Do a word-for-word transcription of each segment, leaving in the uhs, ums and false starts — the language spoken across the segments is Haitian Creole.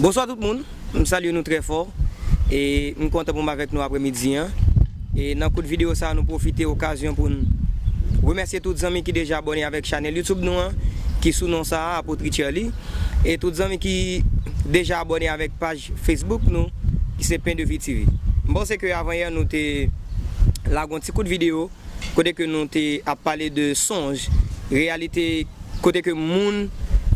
Bonswa tout moun, m salye nou trè fò. E m kontan pou m avèk nou apremidi an. E nan kout videyo sa, nou pwofite okazyon pou n remèsye tout zanmi ki deja abòne avèk chanèl YouTube nou an, ki sou non sa a, Apôtre Richard Lee. E tout zanmi ki deja abòne avèk paj Facebook nou, ki se Pain de Vie T V. M panse ke avanyè nou te lage yon ti kout videyo kote ke nou te ap pale de sonj, reyalite kote ke moun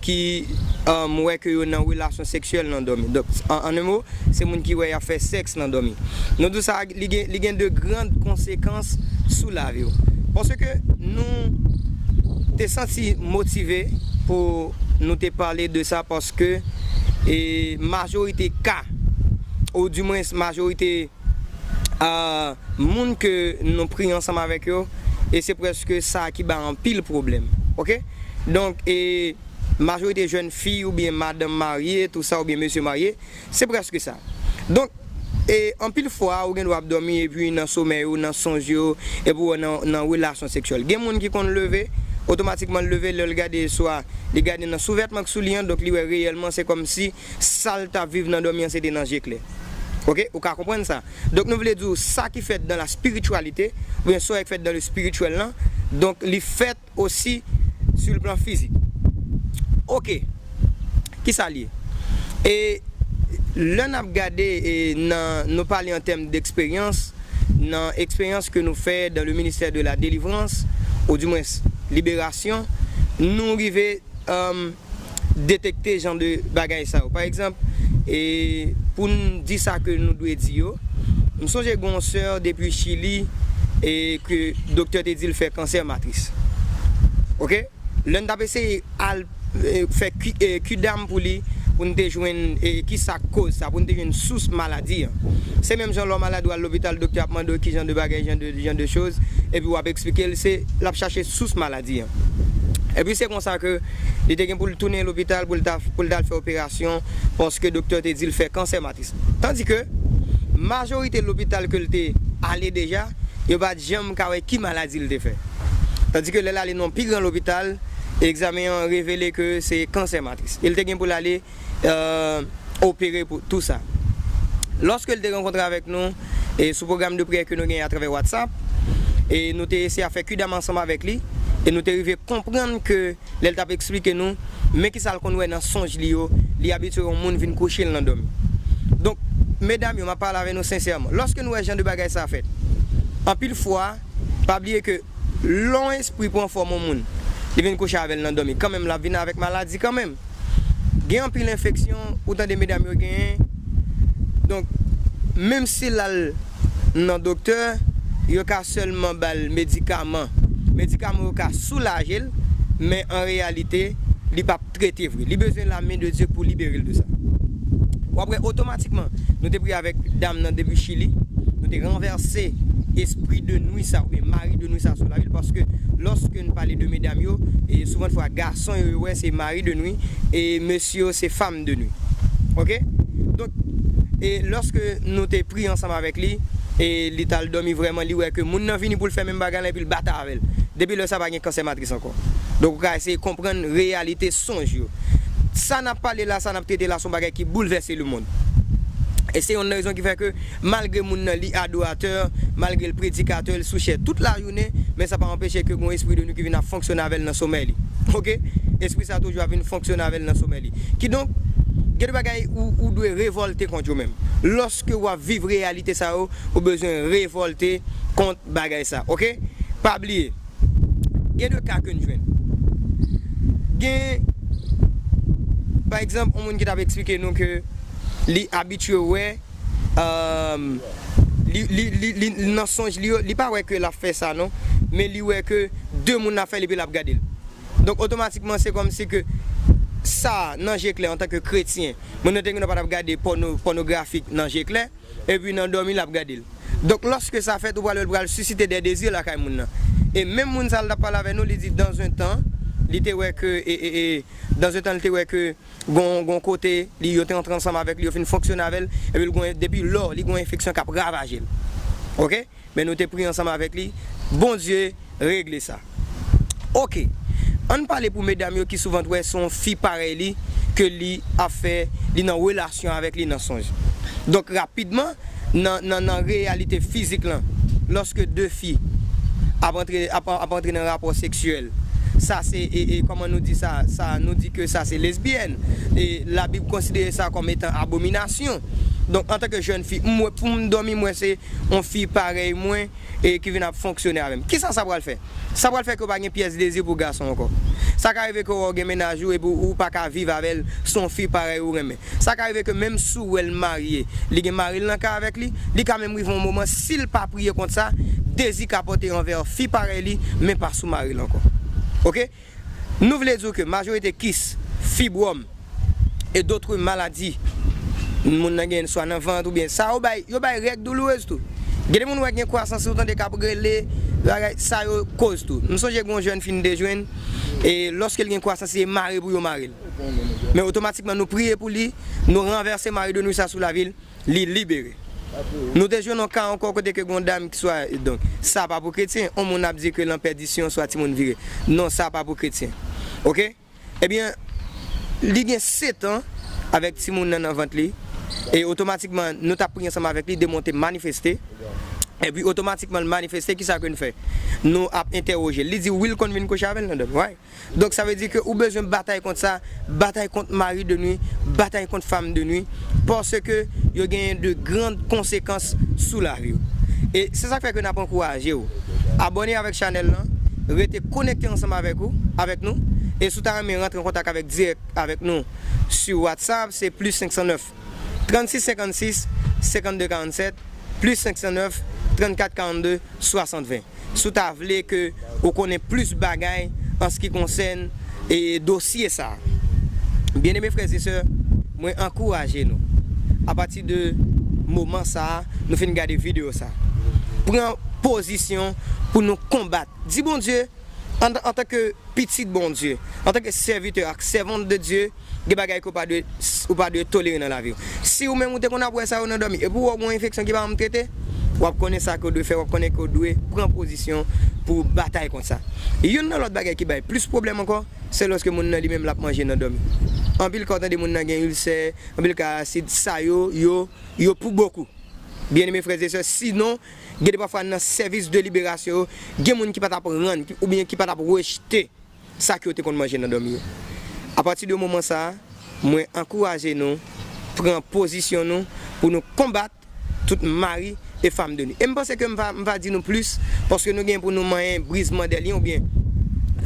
ki um, wè ke yo nan relasyon seksyèl nan dòmi. Donk, an, an mo, se moun ki wè y ap fè sèks nan dòmi. Nou di sa, li gen, li gen de grand konsekans sou lavi w. Paske nou te santi motive pou nou te pale de sa, paske e, majorite ka, ou dimwens majorite a moun ke nou pri ansanm avèk yo, e se prèske sa ki ba anpil pwoblèm. Oke? Donk, e majorite jèn fi oubyen madanm marye, tou sa, oubyen mesye marye, se prèske sa. Donk, e anpil fwa, ou gen dwa ap dòmi epi nan somèy ou, nan sonj yo, epi w nan, nan relasyon seksyèl. Gen moun ki konn leve, otomatikman l leve, lè l gade swa li gade nan souvètman k sou li an, donk li wè reyèlman se kòmsi sa l t ap viv nan dòmi an se te nan je klè. Oke? Ou ka konprann sa. Donk nou vle di w sa ki fèt dans la spiritualité, oubyen sa ki fèt dans le spirituel lan, donk li fèt osi sur le plan physique. Oke. Kisa l ye? E lè n ap gade e nan, nou pale an tèm d'eksperyans, nan eksperyans ke nou fè dans le ministère de la délivrance, ou dimwens liberasyon, nou rive um, detekte jan de bagay sa yo. Pa egzanp, e, pou n di sa ke nou dwe di yo, m sonje gen yon sè depi Chili e ke doktè te di l fè kansè matris. Oke? Lè n t ap eseye al e, fè ki, e, kidam pou li, pou n te jwenn e, ki sa k koz sa, pou n te jwenn sous maladi an. Se menm jan lè w malad ou al lopital, doktè ap mande w ki jan de bagay, jan de, jan de choz, epi w ap eksplike l, se, l ap chache sous maladi an. Epi se konsa ke li te gen pou l tounen lopital pou l ta, pou l t al fè operasyon, paske doktè te di l fè kansè matris. Tandike, majorite lopital ke l te ale deja, yo pa t janm ka wè ki maladi l te fè. Tandike lè l ale nan yon pi gran lopital, egzamen an revele ke se kansè matris. E l te gen pou l ale euh, opere pou tou sa. Lòske l te rankontre avèk nou e sou pwogram de priyè ke nou genyen atravè WhatsApp, e nou te eseye ap fè kidam ansanm avèk li, e nou te rive konprann ke lè l t ap eksplike nou, men kisa l konn wè nan sonj li yo, li abitye yon moun vin kouche l nan dòmi. Donk, medam yo, m ap pale avè nou sensèman. Lòske nou wè jan de bagay sa fèt, anpil fwa, pa bliye ke lè yon espri pran fòm yon moun, li vin kouche avè l nan dòmi, kanmenm l ap vin avèk maladi kanmenm. Gen anpil enfeksyon, ou tande medam yo genyen. Donk, menm si l al nan doktè, yo ka sèlman ba l medikaman. Medikaman yo ka soulaje l, men an reyalite, li p ap trete vre. Li bezwen la men de Dye pou libere l de sa. W ap wè otomatikman, nou te priye avèk dam nan depi Chili. Nou te ranvèse espri de nwi sa, oubyen mari de nwi sa sou lavi l, paske lòske n pale de medam yo, e souvantfwa gason yo, yo wè se mari de nwi, e mesye yo se fanm de nwi. Oke? Donk, e lòske nou te priye ansanm avèk li, e li t al dòmi vrèman, li wè ke moun nan vini pou l fè menm bagay la, epi l bat avè l. Depi lè sa pa gen kansè matris ankò. Donk, ou ka eseye konprann reyalite sonj yo. Sa n ap pale la, sa n ap trete la, se yon bagay ki boulvèse lemonn. E se youn nan rezon ki fè ke malgre moun nan li adoratè, malgre l predikatè, l sou chè tout lajounen, men sa pa anpeche ke gon espri de nwi ki vin ap fonksyone avè l nan somèy li. Oke? Espri sa toujou ap vin fonksyone avè l nan somèy li. Kidonk, gen de bagay ou, ou dwe revòlte kont yo menm. Lòske w ap viv reyalite sa yo, ou bezwen revòlte kont bagay sa. Oke? Pa bliye, gen de ka ke n jwenn. Gen, pa egzanp, yon moun ki t ap eksplike nou ke li abitye wè, um, li, li, li, li, nan sonj li yo, li pa wè ke l ap fè sa non, men li wè ke de moun ap fè l epi l ap gade l. Donk, otomatikman, se kòmsi ke sa, nan je klè, antanke kretyen, moun nan te gen dwa pa t ap gade pòno-, pònografik nan je klè, epi nan dòmi l ap gade l. Donk, lòske sa fèt, ou pral wè l pral sisite de dezi lakay moun nan. E menm moun sa a l t ap pale avè nou, li di, dans un temps, li te wè ke, e, e, e, dans un temps, li te wè ke gon, gon kote, li, yo te antre ansanm avèk li, yo fin fonksyone avè l, epi l gon, depi lò, li gon enfeksyon k ap ravaje l. Oke? Men nou te priye ansanm avèk li, Bondye regle sa. Oke. Ann pale pou medam yo ki souvan t wè se yon fi parèy li ke li ap fè, li nan relasyon avèk li nan sonj. Donk, rapidman, nan, nan, nan reyalite fizik lan, lòske de fi ap antre, ap, ap antre nan rapò seksyèl, sa se, e, e, kòman nou di sa? Sa, nou di ke sa se lesbyèn. E Labib konsidere sa kòm etan abominasyon. Donk, antanke jèn fi, m wè, pou m dòmi, m wè se yon fi parèy mwen, e ki vin ap fonksyone avè m. Kisa sa pral fè? Sa pral fè ke w pa gen pyès dezi pou gason ankò. Sa ka rive ke w gen mennaj ou epi ou pa ka viv avè l, se yon fi parèy ou renmen. Sa ka rive ke menm si w wè l marye, li gen mari l nan kay avèk li, li ka menm rive yon moman, si l pa priye kont sa, dezi ka pote anvè fi parèy li, men pa sou mari l ankò. Oke? Nou vle di w ke majorite kis, fibwòm, e dotre maladi moun nan gen swa nan vant oubyen sa yo bay, yo bay règ doulourez tou. Gen de moun wè gen kwasans ou tande k ap rele, bagay sa yo koz tou. M sonje gen yon jèn fi n te jwenn, e lòske l gen kwasans, se mare pou yo mare l. Men otomatikman nou priye pou li, nou ranvèse mari de nwi sa sou lavi l, li libere. Nou te jwenn yon ka ankò kote ke gen yon dam ki swa, donk, sa pa pou kretyen, yon moun ap di ke l an pèdisyon, swa timoun vire. Non, sa pa pou kretyen. Oke? Ebyen, li gen sèt an avèk timoun nan nan vant li, e otomatikman, nou t ap priye ansanm avèk li, demon te manifeste. Epi, otomatikman, l manifeste, kisa ke n fè? Nou ap entèwoje l. Li di, wi, l konn vin kouche avè l nan dòmi. Right? Donk, sa vle di ke ou bezwen batay kont sa, batay kont mari de nwi, batay kont fanm de nwi, paske yo genyen de grann konsekans sou lavi w. E se sa k fè ke n ap ankouraje w. Abòne avèk chanèl lan, rete konekte ansanm avèk ou, avèk nou, e si w ta renmen rantre an kontak avèk dirèk avèk nou sou WhatsApp, se plis senk san nèf, trannsis senkannsis, senkannde karannsèt, plis senk san nèf, trannkat karannde, swasannven. Si w ta vle ke ou konnen plis bagay an se ki konsène, e, dosye sa a. Byeneme frè e sè, mwen ankouraje nou, apati de moman sa a, nou fin gade videyo sa a, pran pozisyon pou nou konbat. Di Bondye, an, antanke pitit Bondye, antanke sèvitè ak sèvant de Dye, gen bagay ke w pa dwe, ou pa dwe tolere nan lavi w. Si ou menm ou te konn ap wè sa yo nan dòmi, epi w wè w gen yon enfeksyon ki pa janm trete, w ap konnen sa ke w dwe fè, w ap konnen ke w dwe pran pozisyon pou w batay kont sa. Youn nan lòt bagay ki bay plis pwoblèm ankò, se lòske moun nan li menm l ap manje nan dòmi. Anpil ka w tande moun nan gen ilsè, anpil ka asid, sa yo, yo, yo pou bokou. Byeneme frè e sè, sinon, gen de pafwa nan sèvis de liberasyon yo, gen moun ki pa t ap rann, ki, oubyen ki pa t ap rejte sa ke yo te konn manje nan dòmi yo. Apati de moman sa a, mwen ankouraje nou pran pozisyon nou pou nou konbat tout mari e fanm de nwi. E m panse ke m va, m va di nou plis, paske nou gen pou nou manyen brizman de lyen oubyen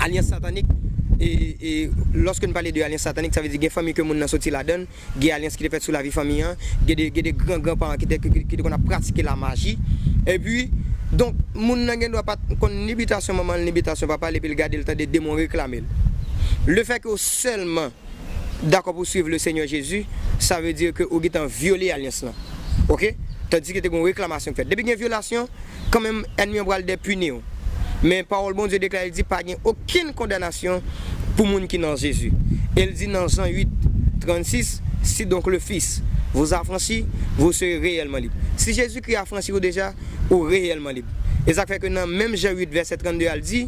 alyans satanik. E, e lòske nou pale de alyans satanik, sa vle di gen fanmi ke moun nan soti ladan l, gen alyans ki te fèt sou lavi fanmi an, gen de, gen de gran gran paran ki te, ki, ki te konn ap pratike lamaji. Epi, donk, moun nan gen dwa pa t konn ni bitasyon manman l, ni bitasyon papa l, epi l gade l tande demon reklame l. Lefètke w sèlman dakò pou swiv le Senyè Jezi, sa vle di ke ou gentan vyole alyans lan. Oke? Tandiske te gen yon reklamasyon k fèt. Depi gen vyolasyon, kanmenm, ènmi an pral depini w. Men pawòl Bondye deklare, li di, pa gen okenn kondanasyon pou moun ki nan Jezi. E l di nan Jan uit, trannsis, si donc le Fils vous affranchit, vous serez réellement libre. Si Jezikri afranchi w deja, ou reyèlman lib. E sa k fè ke nan menm Jan uit, vèsè trannde a, l di,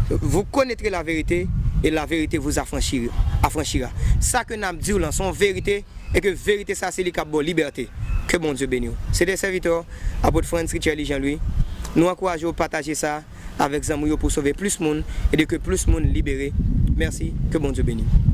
vous connaîtrez la vérité, et la vérité vous affranchira, affranchira. Sa ke n ap di w lan, se yon verite, e ke verite sa se li k ap ba w libète. Ke Bondye beni w. Se te sèvitè w, Apot Frantz Richelieu Jean Louis. Nou ankouraje w pataje sa avèk zanmi w yo pou sove plis moun e de ke plis moun libere. Mèsi, ke Bondye beni w.